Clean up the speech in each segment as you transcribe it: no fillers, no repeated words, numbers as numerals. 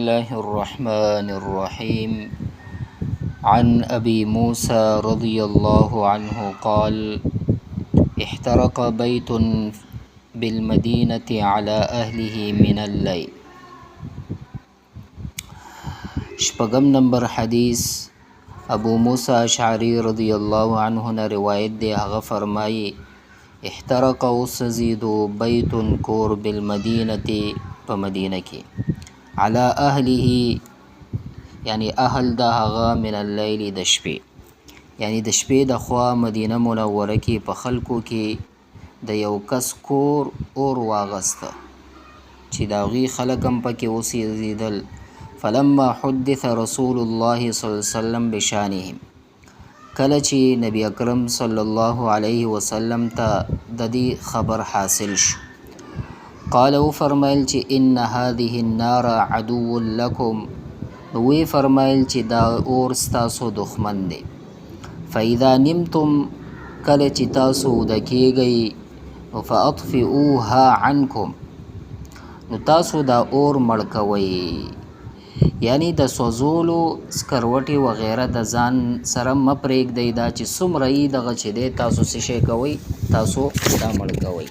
الله الرحمن الرحيم. عن أبي موسى رضي الله عنه قال: احترق بيت بالمدينة على أهله من الليل. شپږم نمبر حدیث، ابو موسی اشعری رضی الله عنه نه روایت دی، هغه فرمایي: احترق، وسوځېدو، بیت، کور، بالمدینة، په مدینه کې، علی اهله، یعنی اهل د هغه، من اللیل، د شپې، یعنی د شپې د خوا مدینه منوره کې په خلکو کې د یو کس کور اور واغسته چې د هغوی خلک هم پکې وسوځېدل. فلما حدث رسول الله صلی الله علیه وسلم بشانهم، کله چې نبی اکرم صلی الله علیه وسلم ته د دې خبر حاصل شو، قال، وفرمایل چې ان هذه النار عدو لكم، نو وی فرمایل چې دا اور ستاسو دښمن دی. فاذا نمتم، کله چې تاسو وده کیږئ، نو فاطفئوها عنکم، نو تاسو دا اور مړ کوئ، یعنی د سوځولو سکروټې وغیره د ځان سره مه پرېږدئ. دا چې څومره یي دغه چې دی، تاسو څه شی کوئ؟ تاسو دا مړ کوئ.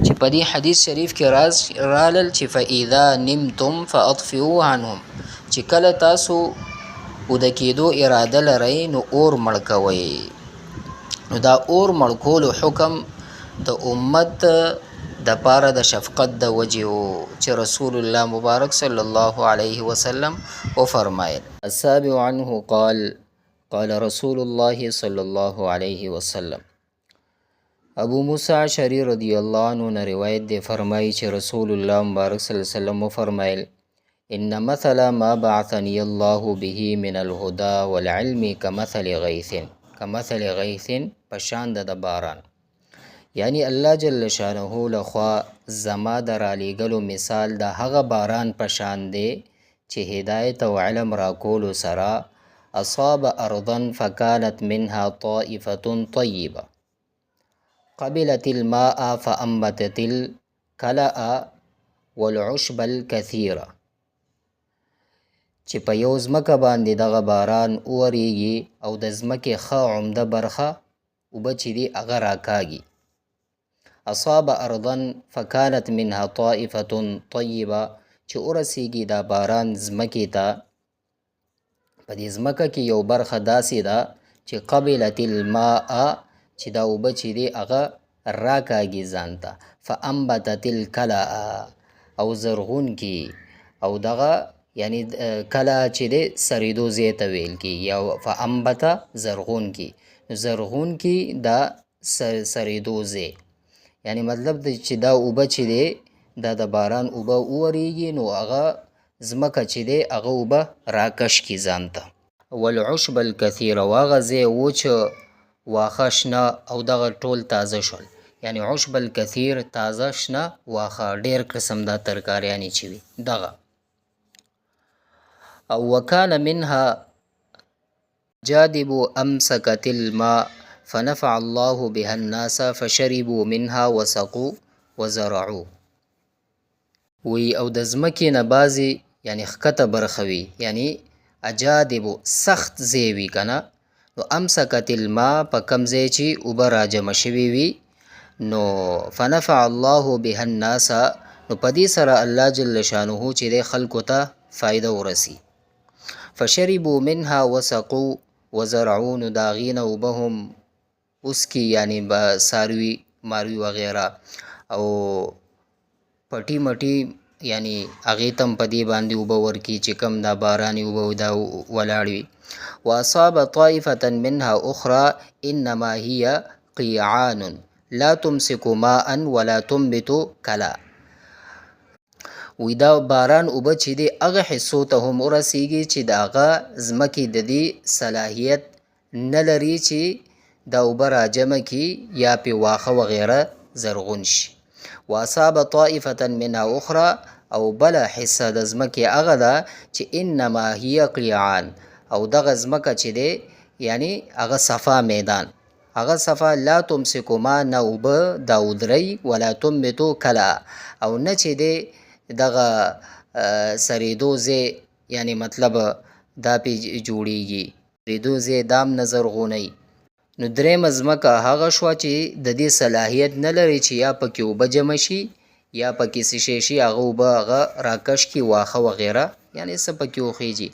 چې په دې حدیث شریف کې راز رالل چې فاذا نمتم فاطفئوا عنهم، چې کله تاسو وده کېدو اراده لرئ نو اور مړ کوئ. نو دا اور مړ کولو حکم د امت د پاره د شفقت د وجې وو چې رسول الله مبارک صلی الله علیه وسلم وفرمایل. السابع عنه قال: قال رسول الله صلی الله علیه وسلم. ابو موسی اشعری رضی الله عنه نه روایت دی، فرمایي چې رسول الله مبارک صلی الله علیه وسلم وفرمایل: ان مثل ما بعثني الله به من الهدى والعلم كمثل غيث، كمثل غيث، پشان د باران، یعنی الله جل شانه لخوا زما د رالیږلو مثال د هغه باران پشان دی چې هدایت او علم راکولو سره، اصاب ارضا فكانت منها طائفة طيبة قبلت الماء فأنبتت الكلأ والعشب الكثير، چې په یو ځمکه باندې دغه باران وورېږي او د ځمکې ښه عمده برخه اوبه چې دي هغه راکاږي. اصاب ارضا فكانت منها طائفة طیبه، چې ورسیږي دا باران ځمکې ته، په دې ځمکه کې یو برخه داسې ده چې قبلت الماء، چې دا اوبه چې دي هغه راکاږي ځان ته، فانبتت الکلأ، او زرغون کی، او دغه یعنی کله چې دی سریدو ځای ته ویل کېږي، او فانبت زرغون کی، زرغون کی دا سریدو ځای، یعنی مطلب دی چې دا اوبه چې دی دا د باران اوبه وورېږي نو هغه ځمکه چې دی هغه اوبه راکش کړي ځان ته، والعشب الکثیر، او هغه ځای وچ واښه شنه او دغه ټول تازه شول، یعنی عشب الکثیر تازه شنه واښه، ډېر قسم دا ترکاریانې چې وي دغه. او وکان منها جادب امسکت الماء فنفع الله بها الناس فشربوا منها وسقوا وزرعوا. وی او د ځمکې نه بعضې یعنی ښکته برخه وي، یعنی اجادب سخت ځای وي که نه، نو امسکت الماء، په کم ځای چې اوبه راجمع شوي وي، نو فنفع الله بها الناس، نو په دې سره الله جل شانه چې دی خلکو ته فایده ورسي، فشربوا منها وسقوا وزرعوا، نو د هغې نه اوبه هم وڅکي، یعنی څاروي ماروي وغیره او پټي مټي، یعنی هغې ته هم په دې باندې اوبه ورکړي چې کوم دا باراني اوبه دا ولاړ وي. واصاب طائفة منها اخرى انما هي قيعان لا تمسك ماء ولا تنبت کلا. وی دا باران اوبه چې دی هغه حصو ته هم ورسیږي چې د هغه ځمکې د دې صلاحیت نه لري چې دا اوبه راجمع کړي یا پې واښه وغیره زرغون شي. واصاب طائفة منها اخرى، او بله حصه د ځمکې هغه ده چې انما هي قیعان، او دغه ځمکه چې دی یعنی هغه صفا میدان، هغه صفا، لا تمسکو ما، نه اوبه دا ودرئ، ولا تنبتو کلا، او نه چې دی دغه سریدو ځای، یعنی مطلب دا پې جوړیږي، سریدو ځای دام نه زرغونوي. نو درېیمه ځمکه هغه شوه چې د دې صلاحیت نه لري چې یا پکې اوبه جمع شي یا پکې څه شی شي، هغه اوبه هغه راکش کړي، واښه وغیره یعنې څه پکې وخیږي.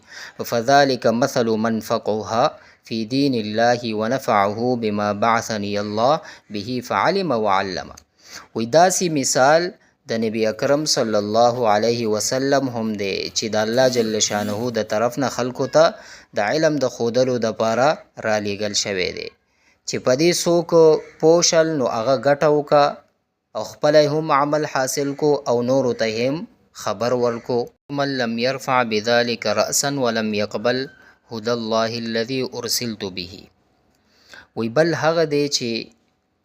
فذلک مثل من فقه فی دین الله ونفعه بما بعثنی الله به فعلم وعلم. وایي داسې مثال د نبی اکرم صلی الله علیه وسلم هم دی چې د الله جل شانه د طرف نه خلکو ته د علم د ښودلو دپاره رالیږل شوی دی، چې په دې څوک پوه شل نو هغه ګټه وکړه او خپله هم عمل حاصل کو او نورو ته هم خبر ورکو. من لم يرفع بذلك رأسا ولم يقبل هدى الله الذي ارسلت به. وی بل هغه دی چې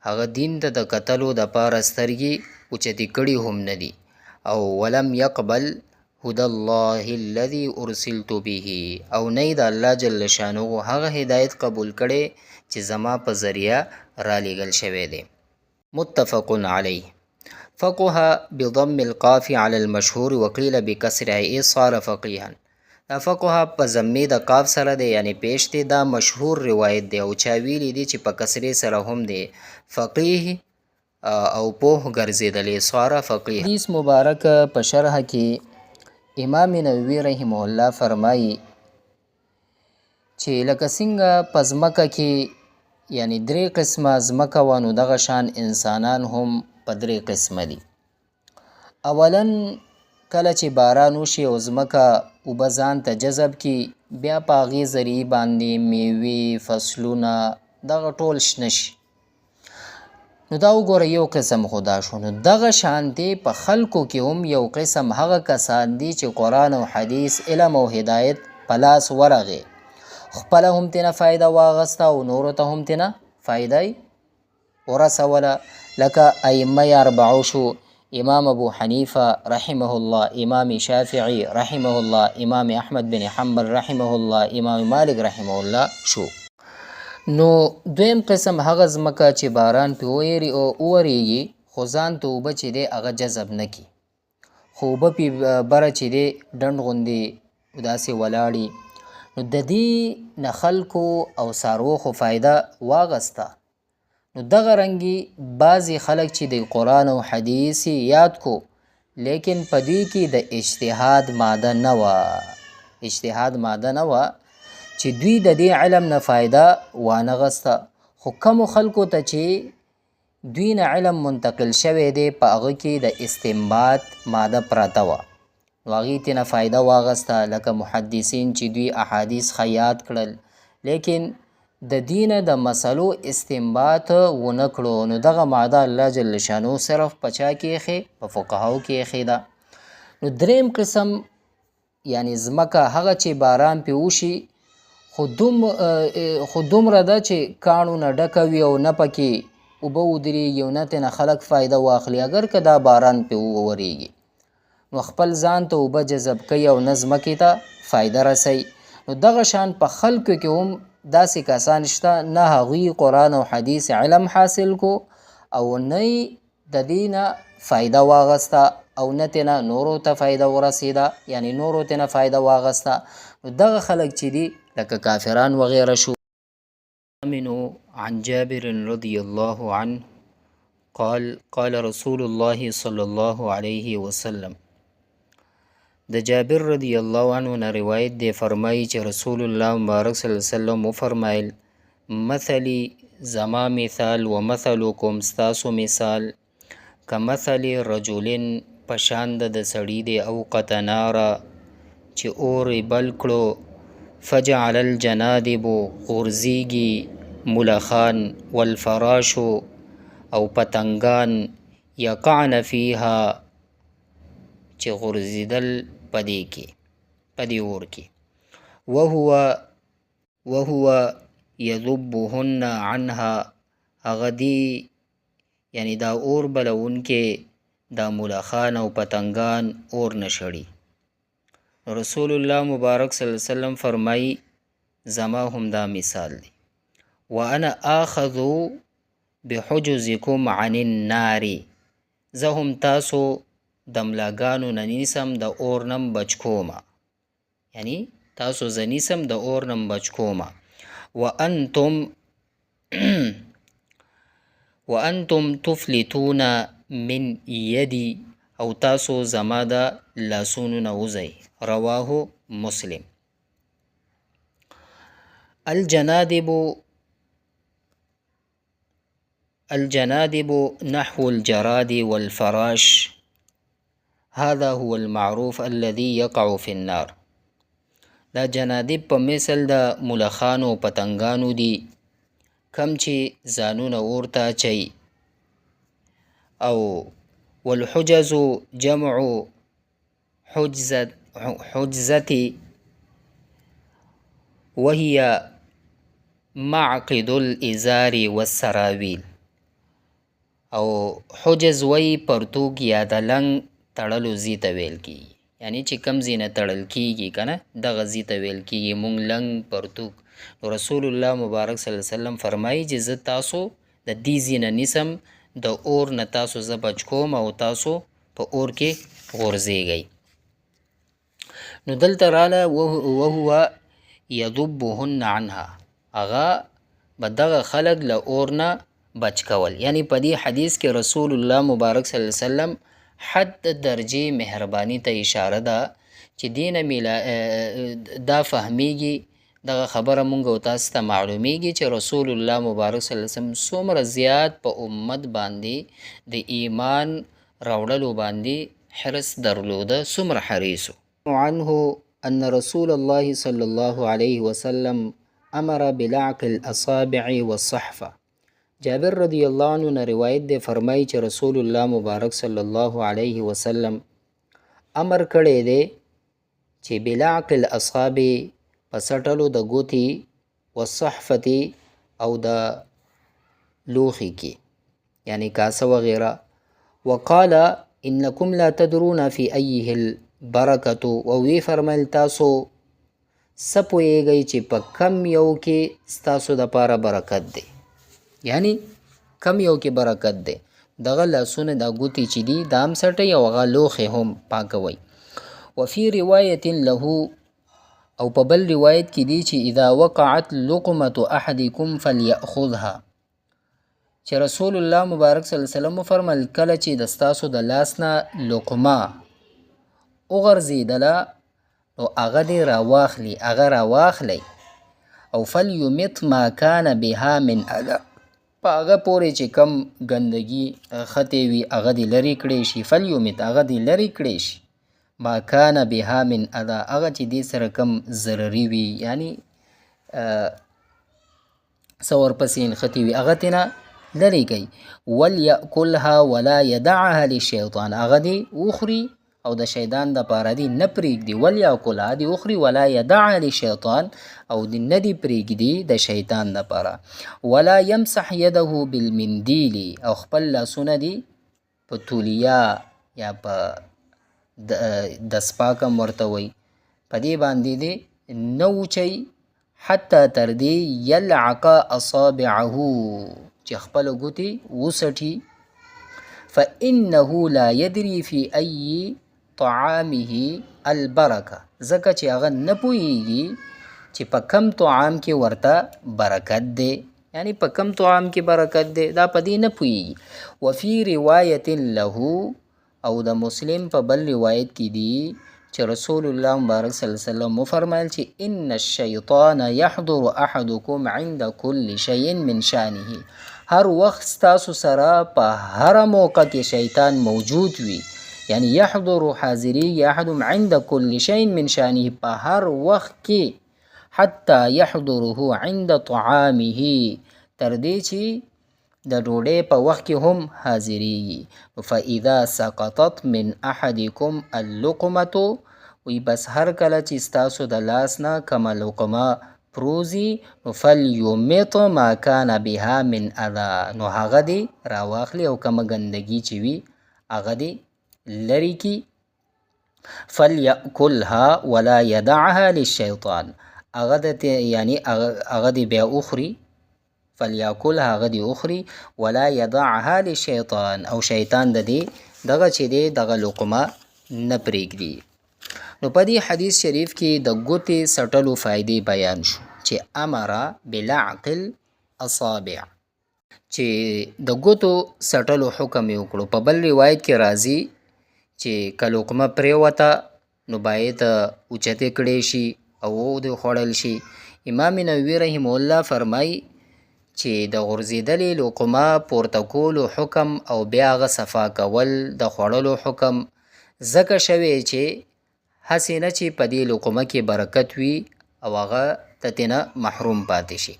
هغه دین ته د کتلو د پاره سترګې اوچتې کړي هم نه دي، او ولم يقبل هدى الله الذي ارسلت به، او نه یې د الله جل شانه هغه هدایت قبول کړی چې زما په ذریعه رالیږل شوی دی. متفق علیه. فقه بضم القاف على المشهور وقيل بكسرها ای صار فقيها. دا فقه په ضمې د قاف سره دی، یعنی پیش دی، دا مشهور روایت دی، او چا ویلی دی چې په کسرې سره هم دی، فقیه او پوه ګرځېدلی، صار فقیه. حدیث مبارک په شرح کې امام نووي رحمه الله فرمایي چې لکه څنګه په ځمکه کې یعنی درې قسمه ځمکه وه، نو دغه شان انسانان هم په درې قسمه دي. اولا کله چې باران وشي او ځمکه اوبه ځان ته جذب کړي، بیا په هغې ذریعې باندې میوې، فصلونه دغه ټول شنه شي. نو دا وګوره یو قسم خو دا شو. نو دغه شان دی په خلکو کې هم یو قسم هغه کسان دي چې قرآن او حدیث علم او هدایت په لاس ورغی، خپله هم ترېنه فایده واخیسته او نورو ته هم ترېنه فایده یې ورسوله. لکه ائمه اربعو شو، امام ابو حنیفه رحمه الله، امام شافعي رحمه الله، امام احمد بن حنبل رحمه الله، امام مالک رحمه الله شو. نو دویم قسم هغه ځمکه چې باران پې وورېږي خو ځان ته اوبه چې دی هغه جذب نه کړي، خو اوبه پې بره چې دی ډنډ غوندې داسې ولاړي، نو د دې نه خلکو او څاروو خو فایده واغسته. نو دغه رنګي بعضې خلک چې د قرآن او حدیث یاد کو، لیکن په دوی کې د اجتهاد ماده نه وه، اجتهاد ماده نه وه چې دوی د دې علم نه فایده وانه غسته. خو کمو خلکو ته چې دوی نه علم منتقل شوی دی په هغه کې د استنباط ماده پرته وه، نو هغې ترېنه فایده واغسته. لکه محدثین چې دوی احادیث ښه یاد کړل، لیکن د دینه د مسلو استنباط ونه کړو، نو دغه ماده الله جل شانه صرف په چا کې ایښې؟ په فقهاو کې ایښې ده. نو دریم قسم یعنی ځمکه هغه چې باران پې وشي خو دومره ده چې کاڼو نه ډکه وي او نه پکې اوبه ودرېږي او نه ترېنه خلک فایده واخلي، اګر که دا باران پې وورېږي نو خپل ځان ته اوبه جذب کوي او نه ځمکې ته فایده رسوي. نو دغه شان په خلکو کې هم داسې کسان شته، نه هغوی قرآن او حدیث علم حاصل کو او نه یې د دې نه فایده واغسته او نه ترېنه نورو ته فایده ورسېده، یعنی نورو ترېنه فایده واغسته. نو دغه خلک چې دي لکه کافران وغیره شو. عن جابر رضی الله عنه قال قال رسول الله صلی الله علیه وسلم. د جابر رضی الله عنه نه روایت دی، فرمایي چې رسول الله مبارک صلی الله علیه وسلم وفرمایل: مثلی زما مثال و مثلکم ستاسو مثال کمثل رجل په شان د سړي دی اوقد نارا چې اور یې بل کړو، فجعل الجنادب غورځېږي ملخان والفراش او پتنګان یقعن فیها چې غورځېدل په دې کې، په دې اور کې، وهو یذبهن عنها هغه دی یعنی دا اور بلوونکی دا ملخان او پتنګان اور نه شړي. رسول الله مبارک صلی الله علیه وسلم فرمایي زما هم دا مثال دی، وانا آخذ بحجزکم عن النار، زه هم تاسو د ملاګانو نه نیسم، د اور نم بچ کومه، یعنی تاسو زه نیسم د اور نم بچ کومه. وانتم وانتم تفلتون من یدی، او تاسو زما د لاسونو نه وځئ. رواه مسلم. الجنادب الجنادب نحو الجراد والفراش، هذا هو المعروف الذي يقع في النار. دا جنادب په مثل د ملخانو پتنګانو دي، کم چې ځانونه اور ته اچوي. او والحجز جمع حجزة وهي معقد الازار والسراویل. او حجز وی پرتوګ یا د لنګ تړلو ځای ته ویل کېږي، یعنی چې کم ځای نه تړل کېږي که نه، دغه ځای ته ویل کېږي مونږ لنګ پرتوګ. نو رسول الله مبارک صلی الله علیه وسلم فرمایي چې زه تاسو د دې ځای نه نیسم، د اور نه تاسو زه بچ کوم او تاسو په اور کې غورځېږئ. نو دلته راله وهو یذبهن عنها، هغه به دغه خلک له اور نه بچ کول. یعنی په دې حدیث کې رسول الله مبارک صلی الله علیه وسلم حد درجې مهرباني ته اشاره ده چې دینه میلا دا فهمیږي، دغه خبره مونږ او تاسو ته معلومیږي چې رسول الله مبارک صلی الله علیه وسلم څومره زیات په امت باندې د ایمان راوړلو باندې حرص درلوده، څومره حریص و. عنه أن رسول الله صلى الله عليه وسلم أمر بلعق الأصابع والصحفة. جابر رضی الله عنه نه روایت دی، فرمایي چې رسول الله مبارک صلی الله علیه وسلم امر کړی دی چې بلعق الاصابع په څټلو د ګوتې، والصحفة او د لوښي کې، یعنی کاسه وغیره. وقال انکم لا تدرون فی ایه البرکة، او ویې فرمایل تاسو څه پوهېږئ چې په کم یو کې ستاسو دپاره برکت دی، یعنی کم یو کې برکت دی. دغه لاسونه دا ګوتې چې دي دا هم څټئ او هغه لوښی هم پاکوئ. وفي روایت له، او په بل روایت کې دي چې اذا وقعت لقمة احدکم فلیأخذها، چې رسول الله مبارک صلی الله علیه وسلم وفرمایل کله چې د ستاسو د لاس نه لقمه وغورځېدله نو هغه دې راواخلي، هغه راواخلئ. او فلیمط ما کان بها من اذى، په هغه پورې چې کم ګندګي ختې وي هغه دې لرې کړی شي. فلیمط هغه دې لرې کړی شي، ما کان بها من اذى، هغه چې دې سره کم ضرري وي، یعنی څه ورپسې نښتې وي هغه ترې لرې کوي. ولیأکلها ولا یدعها للشیطان، هغه دې وخوري او د شیطان دپاره دې نه پرېږدي. ولیأکلها دې وخوري، ولا یدعها للشیطان، او دې نه دې پرېږدي د شیطان دپاره. ولا یمسح یده بالمندیل، او خپل لاسونه دې په تولیه یا په دسپاک هم ورته وایي، په دې باندې دې نه وچوي حتی تر دې یلعق اصابعه، چې خپله ګوتې وڅټي. فإنه لا يدري في أي طعامه البرکه، ځکه چې هغه نه پوهېږي چې په کم طعام کې ورته برکت دی، یعنی په کم طعام کې برکت دی دا په دې نه پوهېږي. وفي روایت له، او د مسلم په بل روایت کې دي چې رسول الله مبارک صلی الله علیه وسلم وفرمایل چې ان الشیطان یحضر احدکم عند کل شیء من شانه، هر وخت ستاسو سره په هره موقع کې شیطان موجود وي، یعنی یحضر حاضرېږي احدهم عند کل شیء من شانه، په هر وخت کې، حتی یحضره عند طعامه، تر دې چې د ډوډۍ په وخت کې هم حاضرېږي. فاذا سقطت من احدکم اللقمة، وی بس هر کله چې ستاسو د لاس نه کومه لقمه پروزي نو فلیمط ما کان بها من اذى، نو هغه دې راواخلي او کومه ګندګي چې وي هغه دې لرې کړي. فلیأکلها ولا یدعها للشیطان، هغه د یعنی هغه دې بیا وخوري، فلیأکلها هغه دې وخوري، ولا یدعها للشیطان، او شیطان د دې دغه چې دی دغه لقمه نه پرېږدي. نو په دې حدیث شریف کې د ګوتې څټلو فایدې بیان شو چې امر بلعق الاصابع، چې د ګوتو څټلو حکم یې وکړو. په بل روایت کې راځي چې که لقمه پرېوته نو باید اوچتې کړی شي او دې خوړل شي. امام نووي رحمه الله فرمایي چې د غورځېدلې لقمه پورته کولو حکم او بیا هغه صفا کول د خوړلو حکم ځکه شوی چې هسې نه چې په دې لقمه کې برکت وي او هغه ته ترې محروم پاتې شي.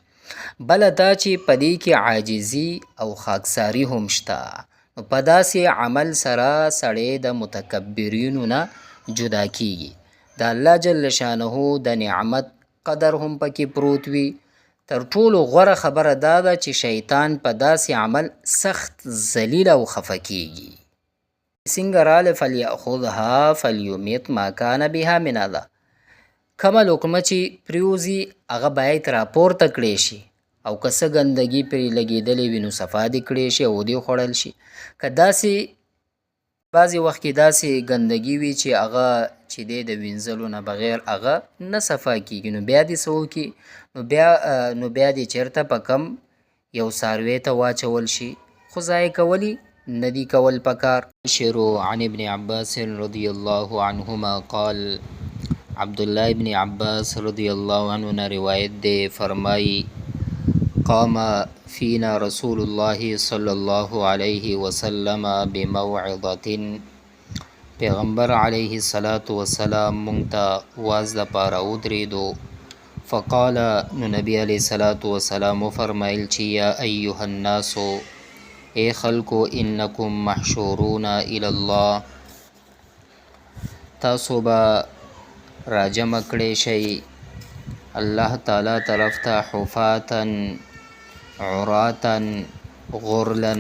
بله دا چې په دې کې عاجزي او خاکساري هم شته، نو په داسې عمل سره سړی د متکبرینو نه جدا کیږي. د الله جل شانه د نعمت قدر هم پکې پروت وي. تر ټولو غوره خبره دا ده چې شیطان په داسې عمل سخت ذلیل او خفه کیږي. څنګه راله فلیأخذها فلیمیت ما کان بها من اذی، کومه لقمه چې پریوځي هغه باید راپورته کړی شي او که څه ګندګي پرې لګېدلې وي نو صفا دې کړی شي او دې خوړل شي. که داسې بعضې وخت کې داسې ګندګي وي چې هغه چې دی د وینځلو نه بغیر هغه نه صفا کیږي، نو بیا دې څه وکړي؟ نو بیا دې چېرته په کم یو څاروی ته واچول شي، خو ضایع کول یې نه دي کول پکار. شرو عن ابن عباس رضی الله عنهما قال، عبدالله ابن عباس رضی الله عنه نه روایت دی، فرمایي قام فينا رسول الله صلى الله عليه وسلم بموعظة، پیغمبر علیه الصلاة والسلام مونږ ته واز دپاره ودرېدو. فقال، نو نبی علیه الصلاة والسلام وفرمایل چې یا ایها الناس، ای خلکو، انکم محشورون الی الله، تاسو به راجمع کړی شئ الله تعالی طرف ته، حفاة عراة غرلا،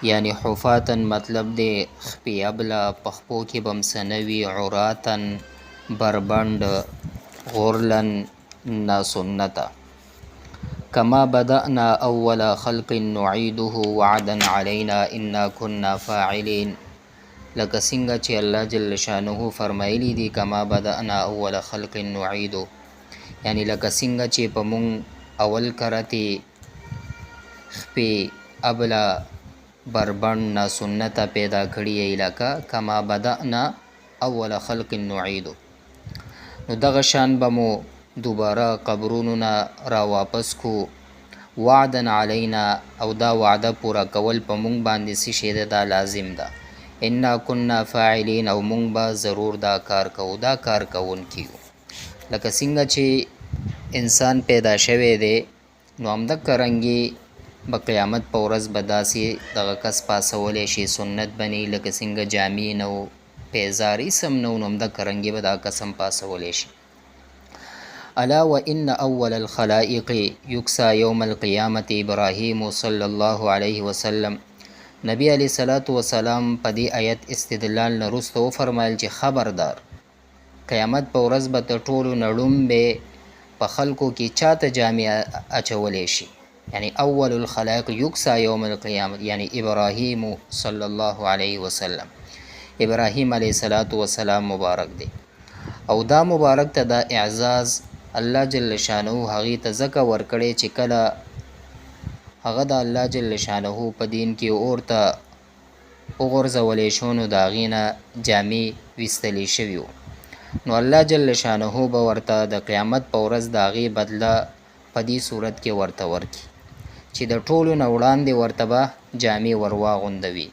یعنی حفاة مطلب دی خپې ابله، په خپو کې به هم څه نه وي، عراة بربنډ، غرلا ناسنته. کما بدأنا اول خلق نعیده وعدا علینا انا كنا فاعلین، لکه څنګه چې الله جل شانه فرمایلی دي کما بدأنا اول خلق نعیده، یعنی لکه څنګه چې په مونږ اول کرتې خپې ابله بربنډ ناسنته پیدا کړي یئ، لکه کما بدأنا اول خلق نعیده، نو دغه شان به مو دوباره قبرونو نه را واپس کو. وعدا علینا، او دا وعده پوره کول په مونږ باندې څه شی ده؟ دا لازم ده. انا كنا فاعلین، او مونږ به ضرور دا کار کوو، دا کار کوونکي یو. لکه څنګه چې انسان پیدا شوی دی نو همدقه رنګې به قیامت په ورځ به داسې دغه کس پاڅولی شي، سنت به نه وي، لکه څنګه جامې نه و، پیزار هېڅ هم نه و، نو همدقه رنګې به دا کس هم پاڅولی شي. الا وان اول الخلائق یکسى یوم القیامة ابراهیم صلی الله علیه وسلم، نبی علیه الصلاة والسلام په دې آیت استدلال نه وروسته وفرمایل چې خبردار، قیامت په ورځ به تر ټولو نه ړومبی په خلکو کې چاته جامې اچولی شي، یعنی اول الخلائق یکسى یوم القیامة، یعنی ابراهیم صلی الله علیه وسلم، ابراهیم علیه الصلاة والسلام مبارک دی. او دا مبارک ته دا اعزاز الله جل شانه هغې ته ځکه ورکړی چې کله هغه د الله جل شانه په دین کې اور ته وغورځولی شو نو د هغې نه جامې ویستلې شوي وو، نو الله جل شانه به ورته د قیامت په ورځ د هغې بدله په دې صورت کې ورته ورکړي چې د ټولو نه وړاندې ورته به جامې ور واغوندوي.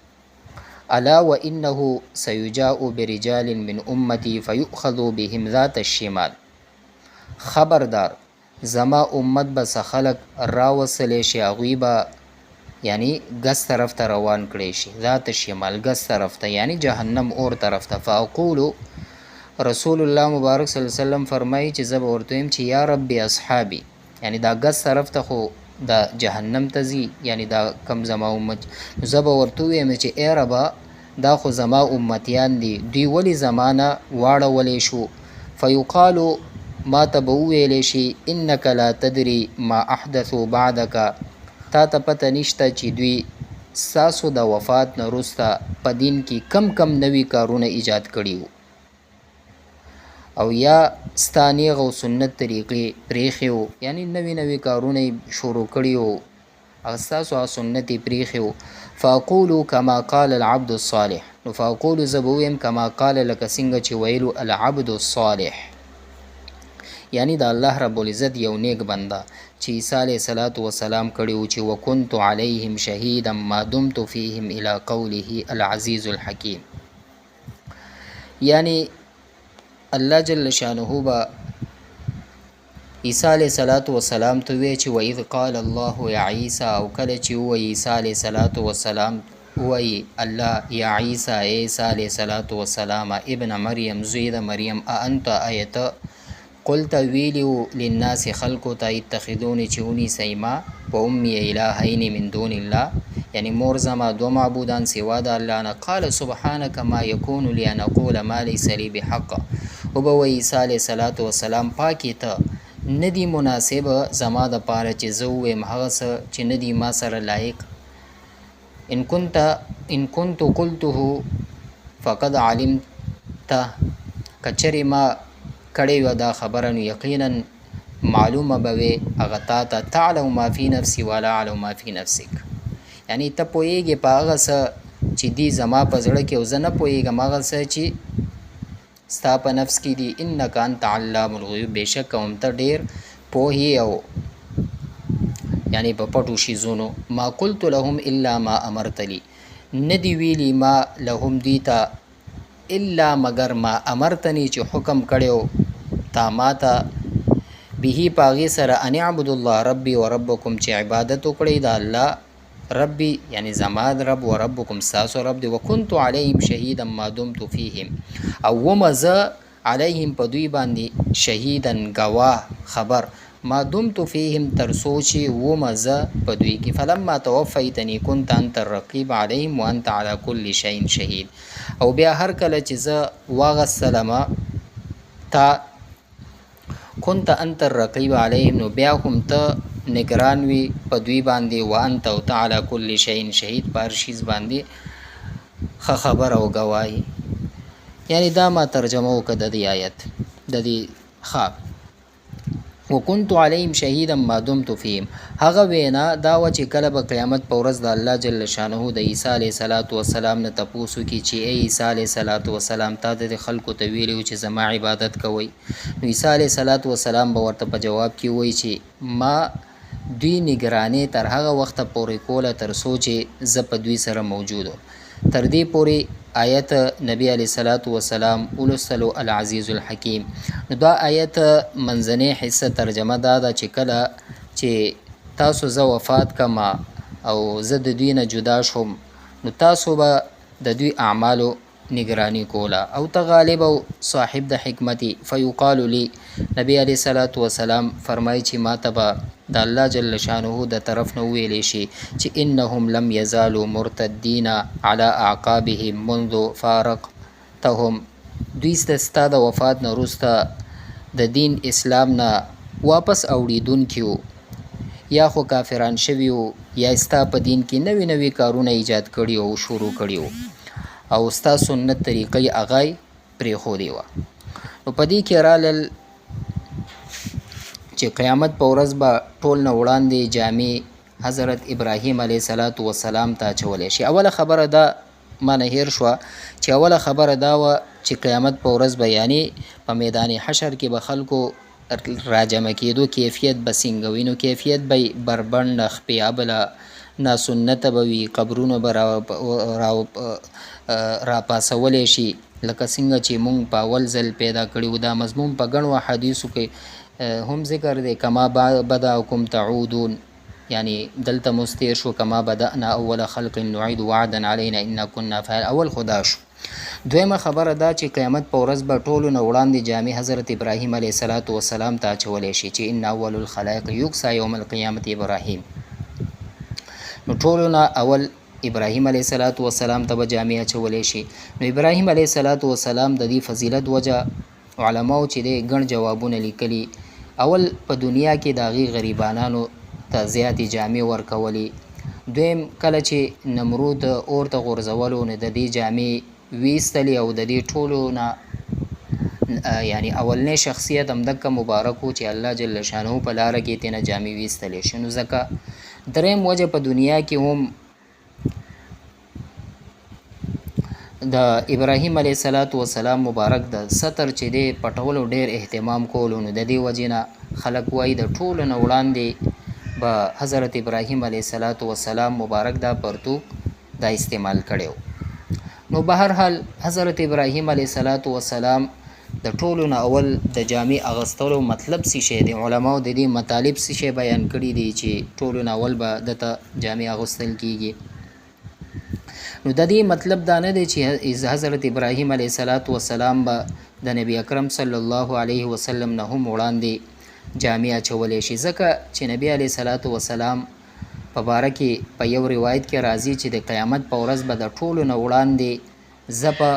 الا وانه سیجاء برجال من امتي فیؤخذ بهم ذات الشمال، خبردار زما امت به څه خلک راوستلی شي، هغوی به یعنی ګس طرف ته روان کړی شي، ذات الشمال ګس طرف ته، یعنی جهنم اور طرف ته. فاقولو، رسول الله مبارک صلی الله علیه وسلم فرمایي چې زه به ورته وایم چې یا ربي اصحابي، یعنی دا ګس طرف ته خو دا جهنم ته ځي، یعنی دا کم زما امت، نو زه به ورته ووایم چې ای ربه دا خو زما امتیان دي، دوی ولې زما نه واړولی شو؟ فیقالو، ما ته به وویلی شي انک لا تدري ما احدثو بعدک، تا ته پته نشته چې دوی ستاسو د وفات نه وروسته په دین کې کم کم نوي کارونه ایجاد کړي وو او یا ستا نیغ او سنت طریقې پرېښې وو، یعنی نوي نوي کارونه یې شروع کړي وو، هغه ستاسو هغه سنت یې پرېښي وو. فاقول کما قال العبد الصالح، نو فاقول زه به ووایم کما قال لکه څنګه چې ویلو العبد الصالح، یعنی د الله رب العزت یو نیک بنده چې عیسی علیه الصلاة والسلام کړي وو چې وکنت علیهم شهیدا ما دمت فیهم الی قوله العزیز الحکیم. یعنی الله جل شانه به عیسی علیه الصلاة والسلام ته ووایي چې واذ قال الله یا عیسی، او کله چې ووایي عیسی علیه الصلاة والسلام، ووایي الله یا عیسی ای عیسی علیه الصلاة والسلام ابن مریم زوی د مریم اانت ای ته قلت ویلي وو للناس خلکو ته اتخذوني چې ونیسئ ما و امي الهین من دون الله، یعنی مور زما دوه معبودان سوا د الله نه. قال سبحانک ما یکون لي ان اقول ما لیس لي بحق، وبه وایي عیسی علیه الصلوة والسلام پاک یې ته، نه دي مناسب زما د پاره چې زه ووایم هغه څه چې نه دي ما سره لایق، ان كنت ان كنت قلته فقد علمته، که چېرې ما کړې وه دا خبره نو یقینا معلومه به وي هغه تا ته، تعلم ما فی نفسی ولا اعلم ما فی نفسک، یعنی ته پوهېږې په هغه څه چې دي زما په زړه کې او زه نه پوهېږم هغه څه چې ستا په نفس کې دي. انک انت علام الغیوب، بېشکه هم ته ډېر پوه یې او یعنی په پټو شیزونو. ما قلت لهم الا ما امرتنی، نه دی ویلی ما لهم دوی ته الا مګر ما امرتنی چې حکم کړی تا ماته به په هغې سره، ان اعبدوا الله ربي وربکم، چې عبادت وکړئ د الله ربي یعنی زما رب و ربکم ستاسو رب دی. وکنت علیهم شهیدا ما دمت فیهم، او ومه زه علیهم په دوی باندې شهیدا ګواه خبر، ما دمت فیهم تر څو چې ومه زه په دوی کې. فلما توفیتنی کنت انت الرقیب علیهم وانت علی کل شیء شهید، او بیا هر کله چې زه واغستلمه تا کنت انت الرقیب علیهم، نو بیا هم ته نګران وي په دوی باندې، وانت او ته علی کل شیء شهید، په هر شیز باندې ښه خبر او ګواه. یعنی دا ما ترجمه وکړه د دې آیت د دې ښه وکنت علیهم شهیدا ما دمت فیهم. هغه وینا دا وه چې کله به قیامت په ورځ د الله جل شانه د عیسی علیه الصلاة والسلام نه تپوس وکړي چې ای عیسی علیه الصلاة والسلام تا د دې خلکو ته ویلي وو چې زما عبادت کوئ، نو عیسی علیه الصلاة والسلام به ورته په جواب کې ووایي چې ما دوی نګرانې تر هغه وخته پورې کوله تر څو چې زه په دوی سره موجود وم. تر دې پورې آیت نبی علیه الصلاة والسلام ولوستلو العزیز الحکیم. نو دا آیت منځنۍ حصه ترجمه دا ده چې کله چې تاسو زه وفات کما او زه د دوی نه جدا شوم نو تاسو به د دوی اعمالو نګراني کوله او ته غالب او صاحب د حکمت یې. فیقال لي، نبي علیه الصلوة والسلام فرمایي چې ماته به د الله جل شانه د طرف نه وویل شي چې انهم لم یزالوا مرتدین علی اعقابهم منذ فارقتهم، دوی ستا د وفات نه وروسته د دین اسلام نه واپس اوړیدونکي وو، یا خو کافران شوي وو یا ستا په دین کې نوي نوي کارونه ایجاد کړي او شروع کړي وو او ستا سنت طریقه یې هغه پرېښودې وه. نو په دې کې رالل چې قیامت په ورځ به ټول نه وړاندې جامې حضرت ابراهیم علیه الصلاة والسلام ته اچولی شي. اوله خبره دا ما نه هیر شوه چې اوله خبره دا وه چې قیامت په ورځ به یعنی په میدان حشر کې به خلکو راجمع کېدو کیفیت به څنګه وي، نو کیفیت به یې بربنډه خپې ابله ناسنته به وي، قبرونه به راپاڅولی شي لکه څنګه چې مونږ په اول ځل پیدا کړي وو. دا مضمون په ګڼو احادیثو کې هم ذکر دی، کما بداکم تعودون، یعنی دلته موږ تیر شو، کما بدأنا اول خلق نعید وعدا علینا انا کنا فاعل، اول خو دا شو. دویمه خبره دا چې قیامت په ورځ به ټولو نه وړاندې جامې حضرت ابراهیم علیه الصلاة والسلام ته اچولی شي چې ان اول الخلائق یکسا یوم القیامت ابراهیم، نو ټولو نه اول ابراهیم علیه الصلاة والسلام ته به جامې اچولی شي. نو ابراهیم علیه الصلاة والسلام د دې فضیلت وجه علماو چې دی ګڼ جوابونه لیکلي. اول په دنیا کې د هغې غریبانانو ته زیاتې جامې ورکولې. دویم کله چې نمرود اور ته غورځولو نو د دې جامې ویستلې او د دې ټولو نه یعنی اولنی شخصیت هم دکه مبارک و چې الله جل شانه په لاره کې تېنه جامې ویستلې شي. نو ځکه دریم وجه په دنیا کې هم د ابراهیم علیه الصلاة والسلام مبارک د ستر چې دی پټولو ډیر اهتمام کولو، نو د دې وجې نه خلک وایي د ټولو نه وړاندې به حضرت ابراهیم علیه الصلاة والسلام مبارک دا پرتوګ دا استعمال کړی. نو بهرحال حضرت ابراهیم علیه الصلاة والسلام د ټولو نه اول د جامې اغستلو مطلب څه شی دی، علماو د دې مطالب څه شی بیان کړي دي چې ټولو نه اول به دته جامې اغوستل کیږي. نو د دې مطلب دا نه دی چې حضرت ابراهیم علیه الصلاة والسلام به د نبی اکرم صلی الله علیه وسلم نه هم وړاندې جامې اچولی شي، ځکه چې نبی علیه الصلاة والسلام په باره کې په یو روایت کې راځي چې د قیامت په ورځ به د ټولو نه وړاندې زه په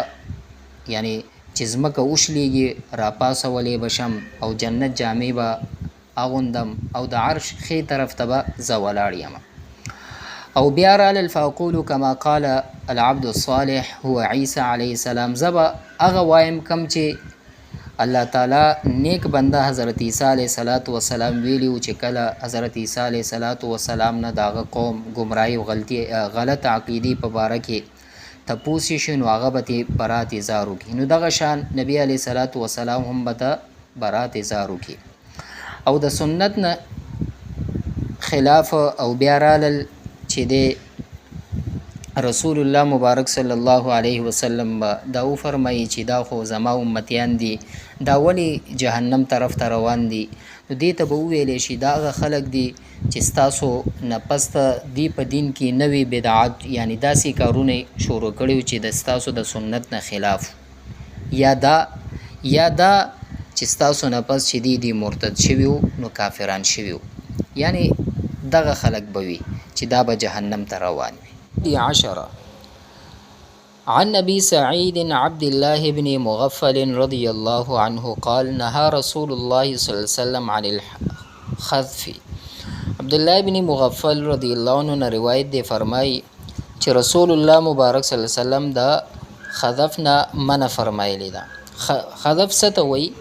یعنی چې ځمکه وشلیږي راپاڅولی به شم او جنت جامې به اغوندم او د عرش ښې طرف ته به زه ولاړ یم. او بیا رالل فاقول کما قال العبد الصالح هو عیسی علیه السلام، زه به هغه وایم کوم چې الله تعالی نیک بنده حضرت عیسی علیه الصلاة والسلام ویلی و چې کله حضرت عیسی علیه الصلاة والسلام نه د هغه قوم ګمراهي او غلطي غلط عقیدې په باره کې تپوس شي نو هغه به ترې برات اظهار وکړي. نو دغه شان نبی علیه الصلاة والسلام هم به ته برات اظهار وکړي او د سنت نه خلاف. او بیا رالل چې دی رسول الله مبارک صلی الله علیه وسلم به دا وفرمایي چې دا خو زما امتیان دي، دا ولې جهنم طرف ته روان دي؟ نو دې ته به وویلی شي دا هغه خلک دي چې ستاسو نه پس ته دی په دین کې نوې بدعت یعنی داسې کارونه شروع کړي چې د ستاسو د سنت نه خلاف، یا دا چې ستاسو نه پس چې دی دی مرتد شوي وو نو کافران شوي وو، یعنی دغه خلک به وي چې دا به جهنم ته روان وي. عشرة عن أبي سعيد عبد الله بن مغفل رضي الله عنه قال نهى رسول الله صلى الله عليه وسلم عن الخذف. عبد الله بن مغفل رضی الله عنه نه روایت دی، فرمایي چې رسول الله مبارک صلی الله علیه وسلم د خذف نه منع فرمایلی ده. خذف څه ته وایي؟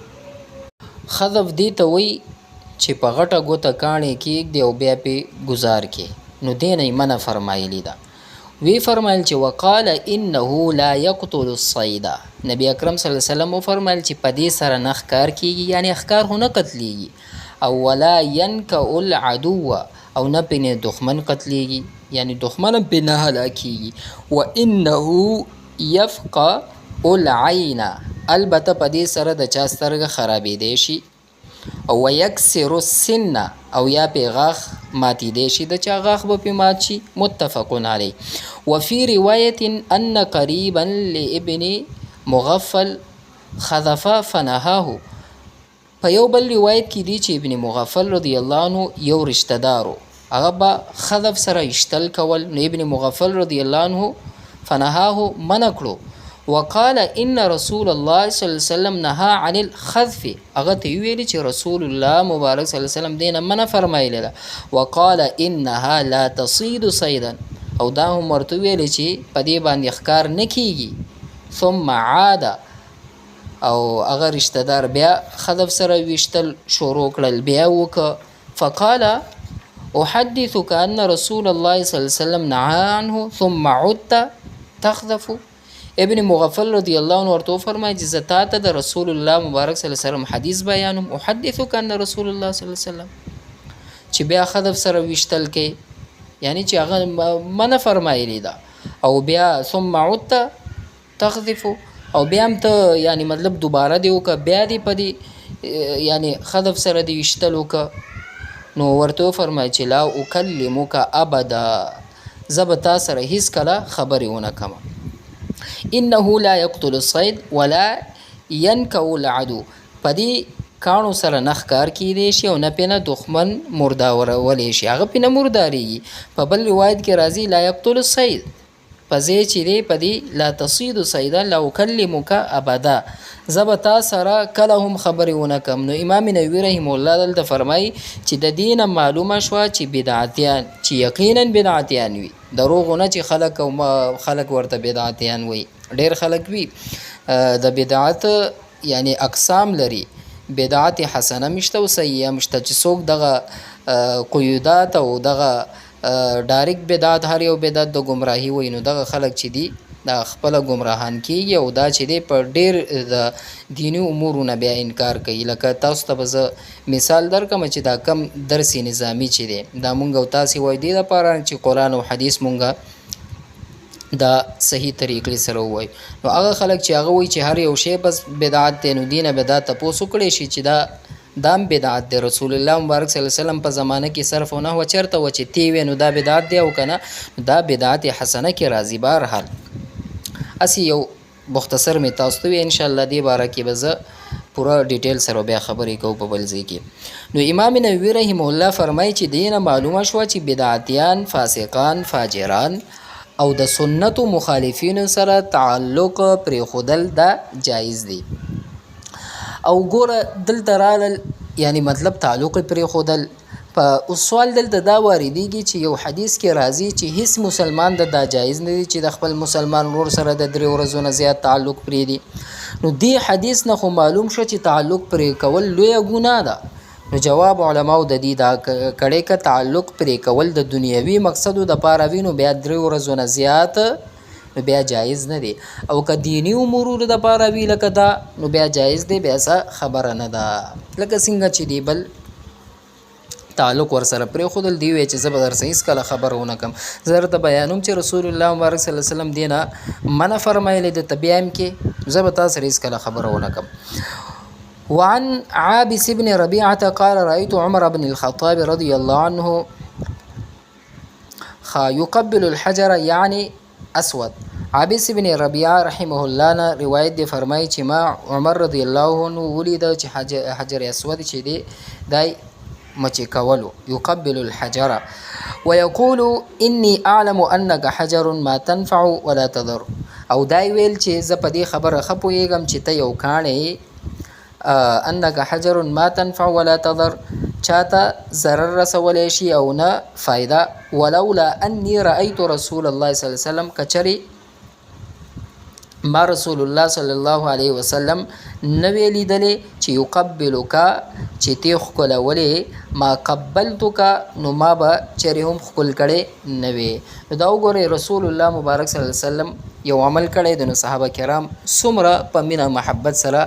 خذف دې ته وایي چې په غټه ګوته کاڼی کېږدي او بیا پې ګزار کې، نو دې نه یې منع فرمایلی ده. وی فرمایل چې وقال انه لا يقتل الصيد، نبی اکرم صلی الله علیه وسلم وفرمایل چې په دې سره نه ښکار کیږي، یعنی ښکار خو نه قتلیږي، او ولا ينکأ العدو، او نه پې نه دښمن قتلیږي، یعنی دښمن هم پې نه هلاکیږي. وانه يفقأ العین، البته په دې سره د چا سترګه خرابېدی شي، او ویکسر السن، او یا پې غاښ ماتېدی شي، د چا غاښ به پې مات شي. متفق علیه. وفي روایت ان قریبا لابن مغفل خذف فنهاه، په یو بل روایت کې دی چې ابن مغفل رضی الله عنه یو رشته دار و، هغه به خذف سره اشتل کول، نو ابن مغفل رضی الله عنه فنهاه منع کړو، وقال ان رسول الله صلی الله علیه وسلم نهى عن الخذف، هغه ته ویلي چې رسول الله مبارک صلی الله علیه وسلم دې نه منع فرمایلې ده. وقال انها لا تصيد صيدا، او دا هم ورته ویلي چې په دې باندې ښکار نه کیږي. ثم عاد، او هغه رشته دار بیا خذف سره ویشتل شروع کړل، بیا وکړه. فقال احدثك ان رسول الله صلی الله علیه وسلم نهى عنه ثم عدت تخذف. ابن مغفل رضی الله عنه ورته وفرمایل چې زه تا ته د رسول الله مبارک صلی الله علیه وسلم حدیث بیانوم، احدثك ان رسول الله صلی الله علیه وسلم، چې بیا خذف سره ویشتل کې، یعنی چې هغه منع فرمایلی ده، او بیا ثم عدت تخذف، او بیا هم ته یعنی مطلب دوباره دې وکړه، بیا دې په دې یعنی خذف سره دې ویشتل وکړه. نو ورته وفرمایل چې لا اکلمک ابدا، زه به تا سره هیڅکله خبرې ونه کړم. انه لا يقتل الصيد ولا ينکأ العدو، په دې کاڼو سره نه ښکار کیدی شي او نه پې نه دښمن مردارولی شي، هغه پې نه مردارېږي. په بل روایت کې راځي لا يقتل الصيد، په ځای چې دی په دې لا تصید صیدا لا اکلمک ابدا، زه به تا سره کله هم خبرې ونه کم. نو امام نووي رحمه الله دلته فرمایي چې د دې نه معلومه شوه چې بدعتیان چې یقینا بدعتیان وي، دروغ نه چې خلک او خلک ورته بدعتیان وایي، ډېر خلک وي د بدعت یعنی اقسام لري، بدعت حسنه مشته او سیئه مشته، چې څوک دغه قیودات او دغه ډایرک بدعت هر یو بدعت د ګمراهي وایي، نو دغه خلک چې دي دا خپله ګمراهان کیږي او دا چې دی په ډېر د دیني امورو نه بیا انکار کوي. لکه تاسو ته به زه مثال درکړم چې دا کم درس نظامي چې دی دا مونږ او تاسې وایو دې دپاره چې قرآن او حدیث مونږ دا صحیح طریقې سره ووایو. نو هغه خلک چې هغه وایي چې هر یو شی بس بدعت دی، نو دینه به دا تپوس وکړی شي چې دا دام بدعت دی. رسول الله مبارک صلی الله علیه وسلم په زمانه کې صرف او نحو چرته و چې تی وی نو دا بدعت دی او کنه دا بدعت حسنه کې راځي. بهرحال اسی یو مختصر می تاسو ته ان شاء الله دې باره کې به زه پوره ډیټیل سره بیا خبرې کوو په بل ځای کې. نو امام نووي رحمه الله فرمایي چې دینه معلومه شوه چې بدعتیان، فاسقان، فاجران او د سنتو مخالفینو سره تعلق پرېښودل دا جایز دی. او ګوره دلته رالل یعنی مطلب تعلق پرېښودل. په اوس سوال دلته دا واردېږي چې یو حدیث کې راځي چې هیڅ مسلمان د دا جایز نه دی چې د خپل مسلمان ورور سره د درې ورځو نه زیات تعلق پرېږدي. نو دې حدیث نه خو معلوم شو چې تعلق پرې کول لویه ګناه ده. نو جواب علماو د دې دا کړی که تعلق پرې کول د دنیوي مقصدو دپاره وي نو بیا درې ورځو نه زیات نو بیا جایز نه دی، او که دیني امورو دپاره وي لکه دا نو بیا جایز دی، بیا څه خبره نه ده. لکه څنګه چې دی بل تعلق ورسره پرېښودل، دی وی چې زه به درسره هېڅکله خبره ونه کړم، زه درته بیانوم چې رسول الله مبارک صلی الله علیه وسلم دې نه منع فرمایلې ده، ته بیا هم کې زه به تا سره هېڅکله خبره ونه کړم. وعن عابس بن ربيعة قال رأيت عمر بن الخطاب رضي الله عنه يقبل الحجر يعني اسود. عابس بن ربيعه رحمه الله نه روایت دی، فرمایي چې ما عمر رضی الله عنه ولید چې حجر اسود چې دی دای مچې کولو، يقبل الحجر ويقول اني اعلم انك حجر ما تنفع ولا تضر. او دای ویل چې زه په دې خبره ښه پوهېږم چې ته یو کاڼی یې، انک حجر ما تنفع ولا تضر، چاته ضرر رسولی شي او نه فایده. ولولا اني رأیت رسول الله صلی الله علیه وسلم، که چېرې ما رسول الله صلی الله علیه وسلم نه وی لیدلی چې یقبلک چې تی ښکلولې، ما قبلتک نو ما به چېرې هم ښکل کړی نه وی. نو دا وګورئ رسول الله مبارک صلی الله علیه وسلم یو عمل کړی دی، نو صحابه کرام څومره په مینه محبت سره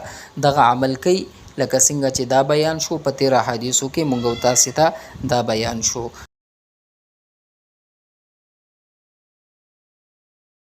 دغه عمل کوي، لکه څنګه چې دا بیان شو په تېر احادیثو کې مونږ او تاسې ته دا بیان شو.